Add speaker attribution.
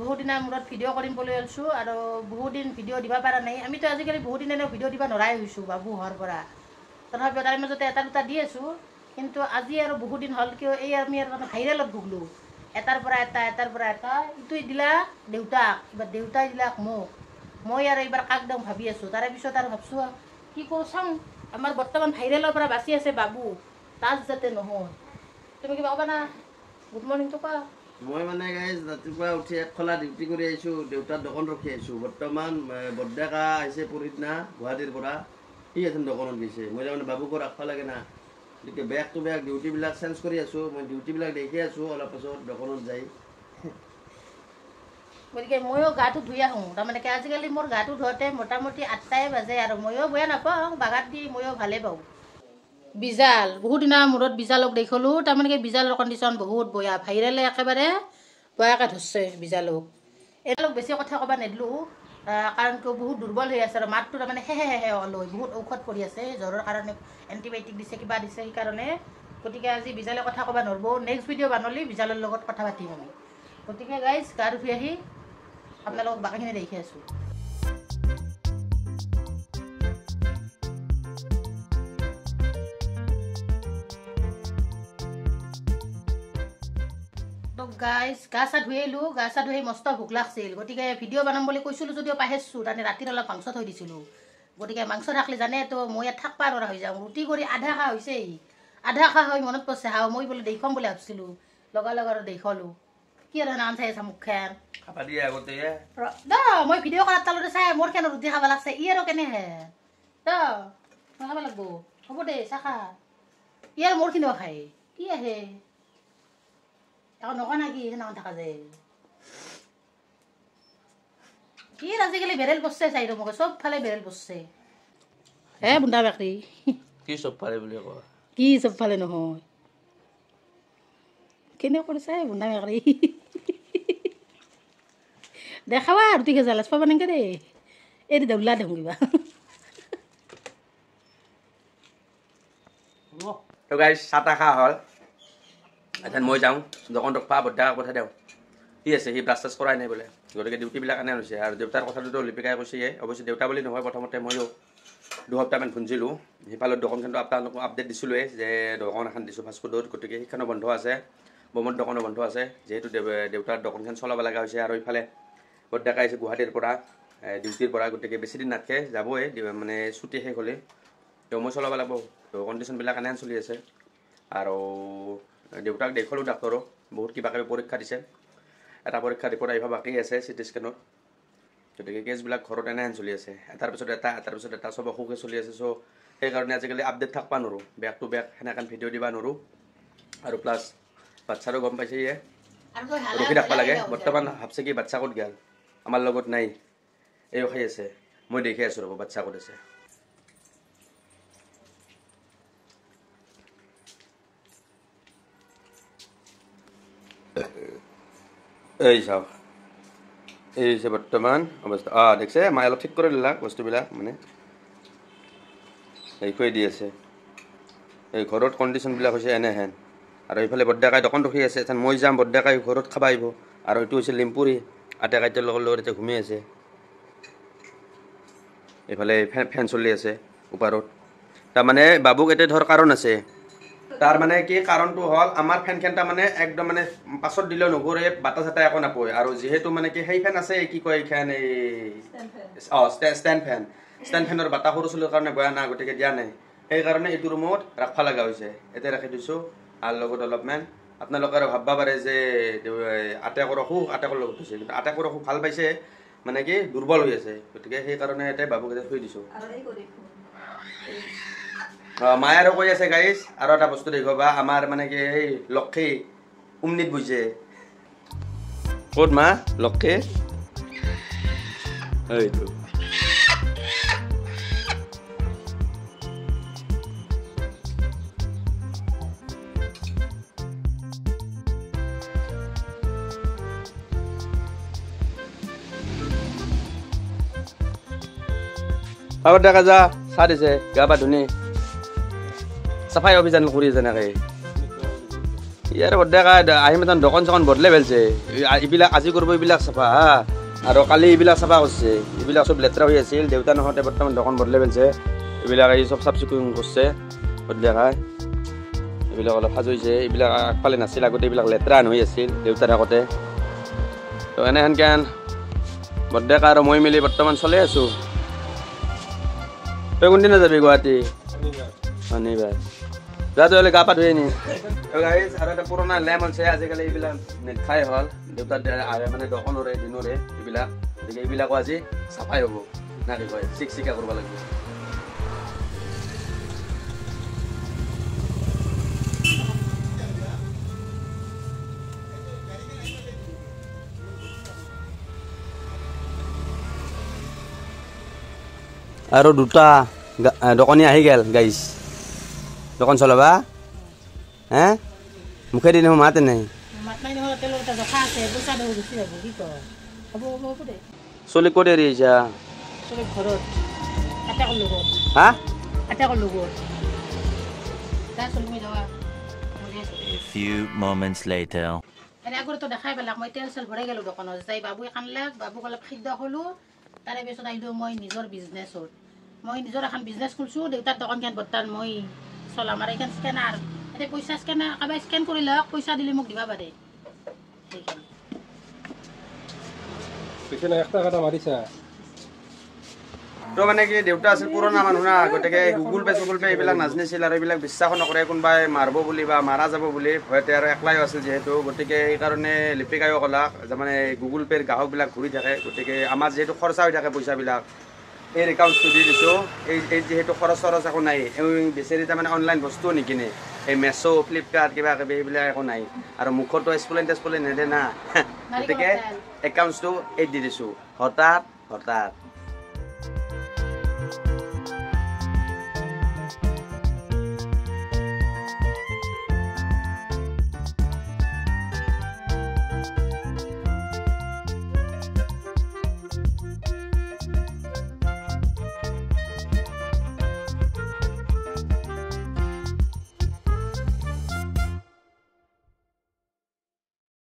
Speaker 1: বহুত দিনৰ মূৰত ভিডিঅ' কৰিম বুলি ওলছোঁ আৰু বহুত দিন ভিডিঅ' দিব পৰা নাই। আমিতো আজিকালি বহুত দিন এনেও ভিডিঅ' দিব নোৱাৰাই হৈছোঁ বাবু হোৱাৰ পৰা, তথাপিও তাৰ মাজতে এটা দুটা দি আছোঁ। কিন্তু আজি আৰু বহুত দিন হ'ল কিয় এই আমি আৰু ভাইৰেলত ভুগলোঁ, এটাৰ পৰা এটা, এটাৰ পৰা এটা। ইটোৱে দিলা দেউতাক, এইবাৰ দেউতাই দিলাক মোক। মই আৰু এইবাৰ কাক দিওঁ ভাবি আছোঁ। তাৰে পিছত আৰু ভাবছোঁ কি কৰোঁ চাওঁ। আমাৰ বৰ্তমান ভাইৰেলৰ পৰা বাচি আছে বাবু, তাত যাতে নহয়। তুমি কিবা ক'বা না? গুড মৰ্ণিংটো কোৱা।
Speaker 2: মই মানে গাইজ ৰাতিপুৱা উঠি এক খোলা ডিউটি কৰি আহিছোঁ, দেউতাৰ দোকান ৰখি আহিছোঁ। বৰ্তমান বৰডেকা আহিছে পৰহিদিনা গুৱাহাটীৰ পৰা, সি আছে দোকানত গৈছে। মই তাৰমানে বাবুকো ৰাখিব লাগে না, গতিকে বেগ টু বেগ ডিউটিবিলাক চেঞ্জ কৰি আছোঁ। মই ডিউটিবিলাক দেখি আছোঁ, অলপ পাছত দোকানত যাই।
Speaker 1: গতিকে ময়ো গাটো ধুই আহোঁ। তাৰমানে কি আজিকালি মোৰ গাটো ধুওঁতে মোটামুটি 8টাই বাজে আৰু ময়ো বেয়া নাপাওঁ, বাগাত দি ময়ো ভালেই পাওঁ। বিজাল বহুত দিনৰ মূৰত বিজালক দেখিলোঁ। তাৰমানে কি বিজালৰ কণ্ডিশ্যন বহুত বেয়া, ভাইৰেলে একেবাৰে বেয়াকৈ ধৰছে বিজালক। এওঁলোক বেছি কথা ক'ব নিদিলোঁ, কাৰণ কিয় বহুত দুৰ্বল হৈ আছে আৰু মাতটো তাৰমানে সেহে সেহে লৈ বহুত ঔষধ কৰি আছে জ্বৰৰ কাৰণে, এণ্টিবায়'টিক দিছে কিবা দিছে সেইকাৰণে। গতিকে আজি বিজালে কথা ক'ব নোৱাৰিব। নেক্সট ভিডিঅ' বনালি বিজালৰ লগত কথা পাতিম আমি। গতিকে গাইজ গা ধুই আহি আপোনালোকক বাকীখিনি দেখি আছোঁ। গাইজ গা চা ধুই আহিলোঁ, গা চা ধুই মস্ত ভোক লাগছিল। গতিকে ভিডিঅ' বনাম বুলি কৈছিলোঁ যদিও পাহেছোঁ, তাৰমানে ৰাতিৰ অলপ মাংস থৈ দিছিলোঁ। গতিকে মাংস থাকিলে জানে তো মই ইয়াত থাকিব নোৱাৰা হৈ যাওঁ। ৰুটি কৰি আধা খা হৈছে, আধা খা হৈ মনত পৰিছে হাও মই বোলে দেখুৱাম বুলি ভাবছিলোঁ, লগা লগ আৰু দেখুৱালোঁ। কি আৰু নাম চাই আছা মুখখন দ, মই ভিডিঅ' কৰাৰ তালতে চাই মোৰ কেনে ৰুটি খাব লাগছে, ই আৰু কেনেহে দ মই খাব লাগব। হ'ব দে চাহ খা, ই আৰু মোৰখিনিও খায় কি আহে আকৌ নকয় না কি সেনেকৈ থাকা যে কি আজিকালি বেৰেল পৰছে চাইড মোক চবফালে বেৰেল পৰছে। হে বুন্দা বাকৰি
Speaker 2: কি চবফালে বুলি কয়,
Speaker 1: কি চবফালে নহয় কেনে কৰিছে বুন্দা বাকৰি দেখাবা ৰুটি খেজা লাজ পাবা নেকি দেই, এই দৌলা দেখোন কিবা।
Speaker 2: তো গাইজ চাহ তাহ খোৱা হ'ল, এতিয়া মই যাওঁ দোকান ৰখবা, বৰডেকাক পঠাই দিওঁ। সি আছে, সি ব্ৰাছ চাছ কৰাই নাই বোলে, গতিকে ডিউটিবিলাক এনে হৈছে। আৰু দেউতাৰ কথাটোতো লিপিকাই কৈছে, অৱশ্যে দেউতা বুলি নহয়, প্ৰথমতে ময়ো 2 সপ্তাহমান খুঞ্চিলোঁ। সিফালৰ দোকানখনটো আপোনালোকক আপডেট দিছিলোঁৱেই যে দোকান এখন দিছোঁ ফাষ্টফুডত, গতিকে সেইখনো বন্ধ আছে, বমৰ দোকানো বন্ধ আছে, যিহেতু দেউতাৰ দোকানখন চলাব লগা হৈছে। আৰু ইফালে বৰডেকা আহিছে গুৱাহাটীৰ পৰা ডিউটিৰ পৰা, গতিকে বেছি দিন নাথাকে, যাবই মানে ছুটি শেষ হ'লে। তো মই চলাব লাগিব, তো কণ্ডিশ্যনবিলাক এনেহেন চলি আছে। আৰু দেউতাক দেখুৱালোঁ ডাক্তৰক, বহুত কিবা কিবি পৰীক্ষা দিছে, এটা পৰীক্ষা ৰিপৰ্ট আহিব বাকী আছে চিটি স্কেনত। গতিকে কেছবিলাক ঘৰত এনেহেন চলি আছে, এটাৰ পিছত এটা, এটাৰ পিছত এটা, চব অসুখে চলি আছে। চ' সেইকাৰণে আজিকালি আপডেট থাকিব নোৱাৰোঁ, বেক টু বেক সেনেকৈ ভিডিঅ' দিব নোৱাৰোঁ। আৰু প্লাছ বাচ্ছাৰো গম পাইছে, ইয়ে ৰখি থাকিব লাগে। বৰ্তমান ভাবছে কি বাচ্ছা ক'ত গ'ল, আমাৰ লগত নাই, এই খাই আছে, মই দেখি আছোঁ ৰ'ব বাচ্ছা ক'ত আছে। এই চাওক, এই হৈছে বৰ্তমান অৱস্থা। দেখছে মায়ে অলপ ঠিক কৰি দিলাক বস্তুবিলাক, মানে এই খুৱাই দি আছে। এই ঘৰত কণ্ডিশ্যনবিলাক হৈছে এনেহেন। আৰু এইফালে বৰডেকাই দোকান ৰখি আছে, এতিয়া মই যাম, বৰডেকাই ঘৰত খাব আহিব। আৰু এইটো হৈছে লিম্পুৰি, আটেকাইতৰ লগত লগত এতিয়া ঘুমি আছে। এইফালে ফেন চলি আছে ওপৰত। তাৰমানে বাবুক এতিয়া ধৰ কাৰণ আছে, তাৰ মানে কি কাৰণটো হ'ল আমাৰ ফেনখন তাৰমানে একদম মানে পাছত দিলেও নঘূৰে, বাতা চাতা একো নাপয়। আৰু যিহেতু মানে কি সেই ফেন আছে, কি কয় এইখন, এই ষ্টেণ্ড ফেন, ষ্টেণ্ড ফেনৰ বাতা সৰু চলিৰ কাৰণে বেয়া না, গতিকে দিয়া নাই। সেইকাৰণে এইটো ৰুমত ৰাখিব লগা হৈছে, এতিয়া ৰাখি দিছোঁ। আৰু লগত অলপমান আপোনালোকে আৰু ভাবিব পাৰে যে আটেকৰ অসুখ, আটেকৰ লগত হৈছে, কিন্তু আটেকৰ অসুখ ভাল পাইছে, মানে কি দুৰ্বল হৈ আছে, গতিকে সেইকাৰণে এতিয়া বাবুক এতিয়া থৈ দিছোঁ। মায়ে আৰু কৈ আছে গাইজ আৰু এটা বস্তু দেখুৱাবা, আমাৰ মানে কি সেই লক্ষী উমনিত বহিছে। ক'ত মা লক্ষী? এইটো দেখা যা, চাহ দিছে, গা পা ধুনি চাফাই অভিযান কৰি আছে এনেকে। ইয়াৰ বৰডেকা আহি মেতান দোকান চোকান বদলাই পেলছে। এইবিলাক আজি কৰিব, এইবিলাক চাফা, হা, আৰু কালি এইবিলাক চাফা কৰিছে। এইবিলাক চব লেতেৰা হৈ আছিল দেউতা নহওঁতে, বৰ্তমান দোকান বদলাই পেলছে। এইবিলাক এই চব চাফ চিকুণ কৰিছে বদলেকাই, এইবিলাক অলপ সাজুইছে। এইবিলাক আগফালে নাছিল আগতে, এইবিলাক লেতেৰা হৈ আছিল দেউতা থাকোঁতে। তো এনেহেনকেন বৰডেকা আৰু মই মিলি বৰ্তমান চলি আছোঁ। তই কোনদিনা যাবি গুৱাহাটী? শনিবাৰ। যা তই গা পা ধুই আনি। আৰু এটা পুৰণা লেম আছে, আজিকালি এইবিলাক নেখাই হ'ল দেউতাৰ মানে দোকানৰে দিনৰে এইবিলাক, গতিকে এইবিলাকো আজি চাফাই হ'ব না কি কয়, চিকচিকা কৰিব লাগিব। আৰু দুটা দোকানী আহি গ'ল গাইছ। দোকান চলাবা হে মুখে দি দেখোন মাত নাই। চলি ক'ত এৰি আহিছা? হা?
Speaker 3: A few moments later.
Speaker 1: আগতে দেখাই পেলাক মই তেল চেল ভৰাই গ'লো দোকানত যাই, বাবুৱে কানলাক, বাবুক অলপ খাদ্য হ'লো। তাৰে পিছত আহিলোঁ মই নিজৰ বিজনেছত। মই নিজৰ এখন বিজনেছ খুলিছোঁ, দেউতাৰ দোকানখন বৰ্তমান মই চলাম। আৰু এইখন স্কেনাৰ, এতিয়া পইচা স্কেনাৰ কাৰোবাই স্কেন কৰি লওক, পইচা দিলে মোক দিব পাৰে। সেইখন
Speaker 2: তো মানে কি দেউতা আছিল পুৰণা মানুহ না, গতিকে গুগল পে চুগুল পে এইবিলাক নাজানিছিল আৰু এইবিলাক বিশ্বাসো নকৰে, কোনোবাই মাৰিব বুলি বা মাৰা যাব বুলি ভয়তে, আৰু একলাইও আছিল যিহেতু, গতিকে সেইকাৰণে লিপিকায়ো ক'লাক যে মানে গুগল পে'ৰ গ্ৰাহকবিলাক ঘূৰি থাকে, গতিকে আমাৰ যিহেতু খৰচা হৈ থাকে পইচাবিলাক, এই একাউণ্টটো দি দিছোঁ। এই যিহেতু খৰচ চৰচ একো নাই, এই বেচেৰি তাৰমানে অনলাইন বস্তুও নিকিনে, এই মেছ' ফ্লিপকাৰ্ট কিবা কিবি এইবিলাক একো নাই, আৰু মুখতো এক্সপ্লেইন টেক্সপ্লেইন নেদে না, গতিকে একাউণ্টটো এই দি দিছোঁ। হঠাৎ হঠাৎ